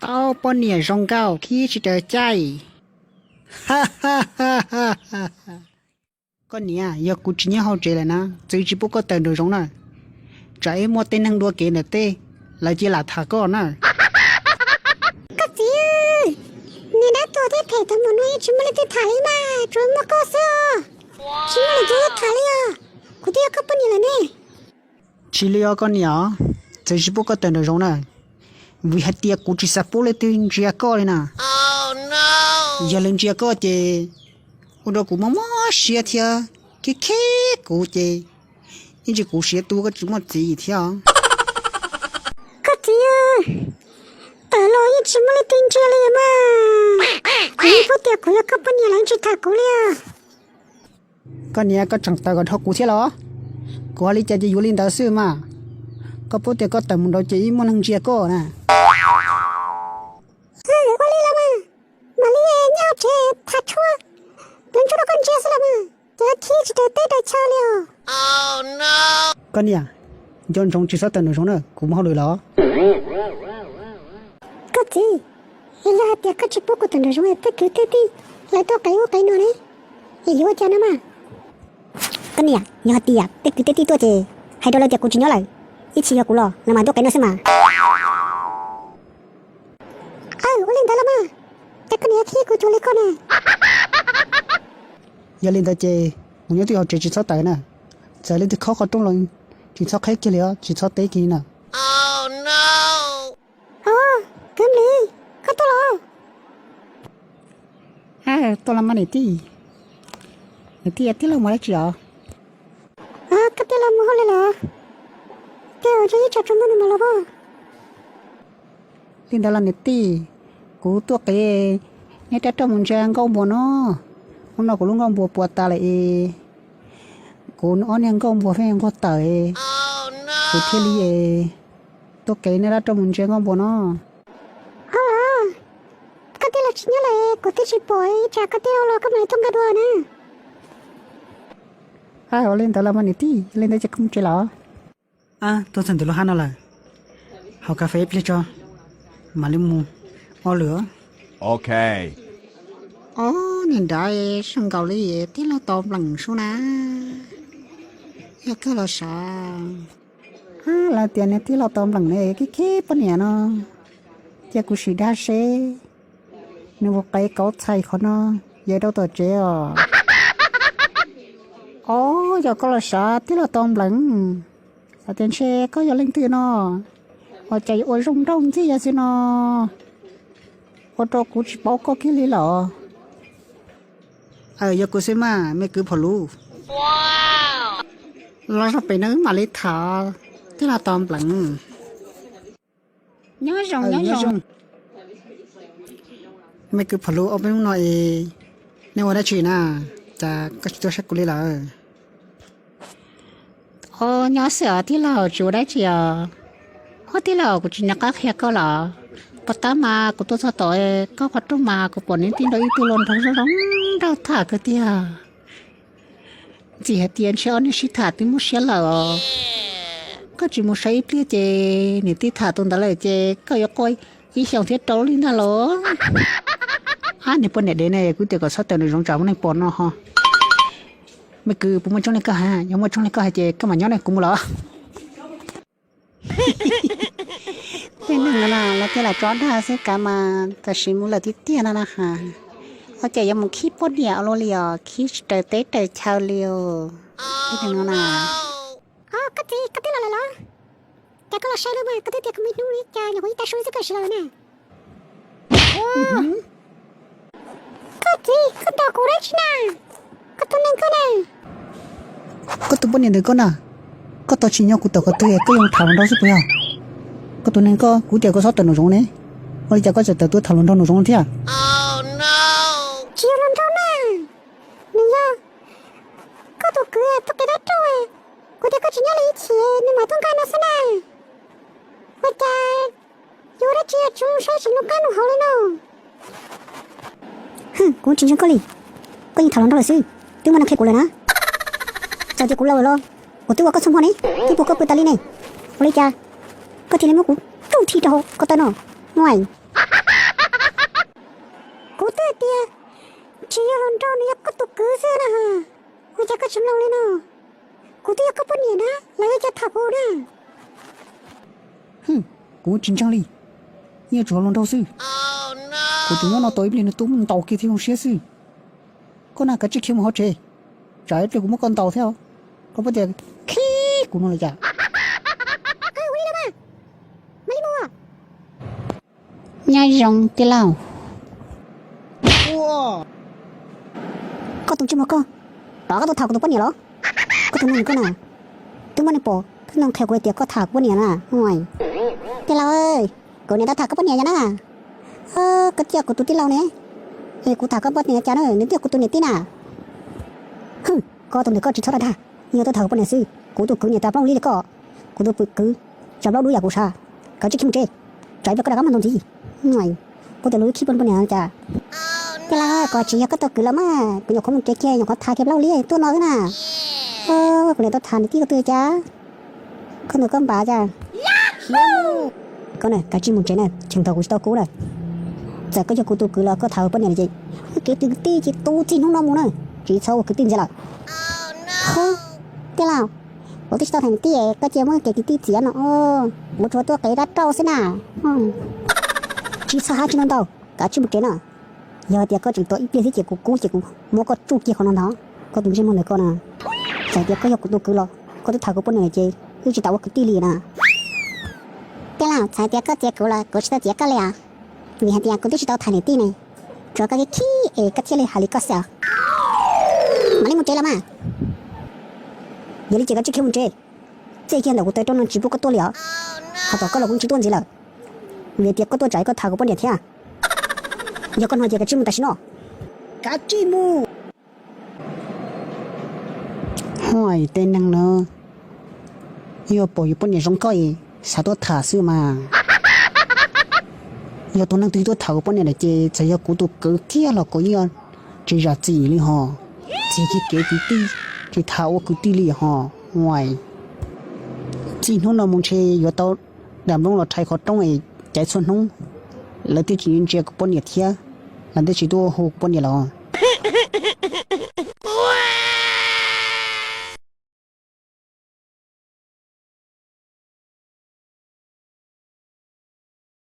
Tau poj niam zoo nkauj khib tsis raws caij. Koj niam, yog kuv tsis nyob hauv tsev lawm na, txwv tsis pub koj tawm nraum zoov na. Tsam ib muaj tej neeg dua kev ntawm tej, lawv cia lam tham koj na. Koj txiv, niag dab tuag thiab phem tag mus no yeej tsis muaj leej twg tham li mas, tsuas muaj koj xwb os. Tsis muaj leej twg tham li os. Kuv twb yog koj poj niam lawm ne. Tsis li os koj niam, txwv tsis pub koj tawm nraum zoov na, vim hais tias kuv tsis xav pub leej twg ntsia koj li na. Yog lawv ntsia koj ces ua rau kuv mob mob siab thiab khib khib kuv ces ib ntsis kuv siav tu koj tsis muaj txiv thiab. Koj txiv, tawm los yeej tsis muaj leej twg ntsia li mas. Kuv yeej paub tias kuv yog koj poj niam lawv tsis tham kuv li. Koj niam, koj tseem tawm kom dhau kuv thiab los? Kuv hais li cas ces yuav li ntawd xwb mas. Koj paub tias koj tawm mus nraud ces ib muaj neeg ntsia koj na. Ua li los mas, mam li nyob tsev tham tshuab, lawv ntsuj rau koj ntsia xwb los mas, ces khib tsis raws teb raws chaw li os. Koj niam, nco ntsoov tsis txhob tawm nraum zoov na, kuv mus hauj lwm los. Koj txiv, es yog hais tias koj tsis pub kuv tawm nraum zoov es tej kwv tej tij lawv tuaj qev ub qev no ne, es yuav ua cas no mas? Koj niam, yog hais tias tej kwv tej tij tuaj ces hais rau lawv tias kuv tsis nyob lawm, ib txhis yog kuv los lawv mam tuaj qev no xwb mas. Aw, ua li ntawd los mas, cas koj niam khib kuv cuag li koj na. Yog li ntawd ces mus nyob twj hauv tsev tsis txhob tawm na, txawm leej twg khob qhov rooj los tsis txhob qheb kiag li os, tsis txhob teb kiag li na. Os, kwv Nplis, koj tuaj los? Tuaj los mas niam tij. Niam tij, tij laug mus dab tsi os? Koj tij laug mus hauj lwm lawm. Tej zaum ntshe ib tsam tsaus ntuj nws mam los pob. Li ntawd los niam tij, kuv tuaj qev nej rab roj mus ntsia nkauj npua no. Hnub no kuv lub nkauj npua puas tas lawm es kuv ob niag nkauj npua pheej nquag tawm, kuv thiaj li tuaj qev nej rab roj mus ntsia nkauj npua no. Au los, koj tij laug tsis nyob lawm kuv twb tsis pom, ib tsam koj tij laug los koj mam li tuaj nqa dua na. Ua li ntawd los mas niam tij, li ntawd ces kuv mus tsev los. Tuaj txog ntawm lub hab no lawm, haus kas fes ib pliag tso, mam li mus ua lwm. Ob niag nrad zoo nkaus li tij laug Tos Npleem sub na, yog kawg los sav. Lawv tias niag tij laug Tos Npleem ne khib khib poj niam no, cia kuv sim dag seb nws mus qev kauv txhais qhov no yawg rau tom tsev os. Ob, yog koj los sav tij laug Tos Npleem, xav tias ntshe koj yog leej twg no, ua cas yuav ua zoo nraug ntxiag xwb no, ua rau kuv tsis paub koj kiag li los. Yog kuv xwb mas me kwv Phom Luv. Los zog pem no wb mam li tham tij laug Tos Npleem. Nyob zoo, nyob zoo. Me kwv Phom Luv, ob peb hnub no es nej ua dab tsi na, cas koj tsis tuaj saib kuv li lawm? Os, nyob xwb os tij laug, tsis ua dab tsi os. Ob tij laug, kuv tsis nco qab qhia koj los? Puag ta mas kuv tuaj txog tom koj qhov rooj mas kuv pom niam tij nrog ib tug hluas nraug zoo zoo nraug tham kawg tiag. Ntxim hais tias ntshe ob niag sib tham twb muaj siab lawm os. Koj tsis mus saib ib pliag ces niam tij tham tus ntawd lawm ces koj yuav quaj ib xyoos thiab rau li ntag los. Ab, niag poj niam dev ne, kuv tias kom txhob tawm nraum zoov tsam muaj neeg pom no ho. Me kwv, puas muaj tsooj li koj hais? Yog muaj tsooj li koj hais ces koj mam nyob ne, kuv mus los. Tej neeg no na los thiaj lam tso dag xwb, kav mas tam sim mus lawm tiag tiag no na has. Ua cas yuav mus khib poj niam ua luaj li os, khib tsis raws teb raws chaw li os. Tej neeg no na. Os, koj txiv, koj twb los lawm los? Cas koj los sai lawm mas, koj twb tias koj mus ib hnub li, cas nyuam qhuav ib tag su xwb koj sim los lawm na? Koj txiv, koj tos kuv dab tsi na? Koj tus neeg koj na. Koj tus poj niam ntawm koj na, koj tos tsis nyob kuv tom koj twg, koj yuav tham hluas nraug xwb puas yog? Koj tus neeg koj, kuv tias koj txhob tawm nraum zoov ne, ua li cas koj tseem tawm tuaj tham hluas nraug nraum zoov thiab? Tsis yog hluas nraug na, nws yog koj tus kwv tuaj qev rab roj, kuv tias koj tsis nyob li ib chim nws mam tuaj nqa no xwb na. Ua cas yuav ua dab tsi tsis saib tsis nug qab nug hau li no? Kuv tsis ntseeg koj li, koj yeej tham hluas nraug lawm xwb, twb muaj neeg qhia kuv lawm na. Txawm tias kuv laus lawm los kuv twb ua koj txhua hmo ne, twb puag koj pw tas li ne. Ua li cas koj thiaj li muab kuv rub thi rau hauv ko taw no? Nuaim. Kuv twb hais tias tsis yog hluas nraug, nws yog koj tus kwv xwb na. Ua cas koj tsis mloog li no? Kuv twb yog koj poj niam na, los yog cas tham kuv na? Kuv tsis ntseeg li, yeej tsuas hluas nraug xwb. Kuv tus nyob no tau ib pliag nws tuaj muab ntaus kiag thiab zoo siab xwb. Koj na kav tsij khiav mus hauv tsev, tsam ib pliag kuv muab koj ntaus thiab. Koj puas tias khib kuv no li cas? Nyob zoo tij laug. Koj tus ntsej muag koj, koj tuaj tham kuv tus poj niam los? Koj tus neeg koj na, twb muaj neeg pom, twb muaj neeg qhia kuv hais tias koj tham kuv poj niam na. Tij laug, kuv niam tau tham koj poj niam yog na. Koj coj kuv tus tij laug ne, es kuv tham koj poj niam cas na, nws twb yog kuv tus niam tij na. Hwm, koj tus ntawm koj tsis txhob dag dag, yog tuaj tham kuv poj niam xwb, kuv tus kwv niam tas plaub li li koj, kuv tus kwv tsam plaub dub yam kuv sav, kav tsij khiav mus tsev, tsam ib pliag koj rov qab muaj tus ntxiv. Puas tias lus khib poj niam cas? Tij laug, koj tsis yog koj tus kwv los mas, kuv nyuam qhuav mus tsev kiag nyuam qhuav tham kiag plaub li tuaj no xwb na. Kuv niam tau tham niam tij koj twg cas? Koj ntawm koj npav cas? Koj na kav tsij mus tsev na, cheem thaum kuv tsis tau kub na. Txawm koj yog kuv tus kwv los koj tham kuv poj niam ces kev tij ces tu txij hnub no mus na, tsis txhob ua kwv tij ntxiv lawm. Tij laug, kuv twb tsis tau tham niam tij, koj cia muab kev kwv tij txiav no, kuv tsuas tuaj qev dab rauj xwb na. Tsis txhob hais tsis ntau ntau, kav tsij mus tsev no. Yog hais tias koj tseem tos ib pliag thiab ces kuv kub ces kuv muab koj tsuj kiag qhov no ntag. Koj tus ntsej muag ntawm koj na, txawm tias koj yog kuv tus kwv los koj twb tham kuv poj niam ces wb tsis tau ua kwv tij li na. Tij laug, txawm tias koj txiav kuv los kuv tsis tau txiav koj li os, vim hais tias kuv twb tsis tau tham niam tij ne. Tsuas koj kev khib es koj thiaj li hais li koj xwb os. Mam li mus tsev los mas. Yog li ces kav tsij khiav mus tsev, txij kiag ntawm kuv taw rooj no tsis pub koj tuaj li os. Ho tom koj los kuv tsis tuaj ntxiv lawm, vim tias koj tuaj tsam koj tham kuv poj niam thiab. Yog koj no ces kav tsij mus tam sim no. Kav tsij mus. Huaj, tej neeg no yog pom yus poj niam zoo nkauj xav tuaj tham xwb mas. Yog tus neeg twg tuaj tham kuv poj niam lawm ces txawm yog kuv tus kwv kiag los kuv yeej tsis zam txim li ho. Txij kiag kev kwv tij, tsis tham ua kwv tij li ho. Huaj, txij hnub no mus ntshe yuav tau dam nplooj los rhais qhov rooj es caiv txhua hnub, lawv thiaj tsis ntsia kuv poj niam thiab, lawv thiaj tsis tuaj hu kuv poj niam los.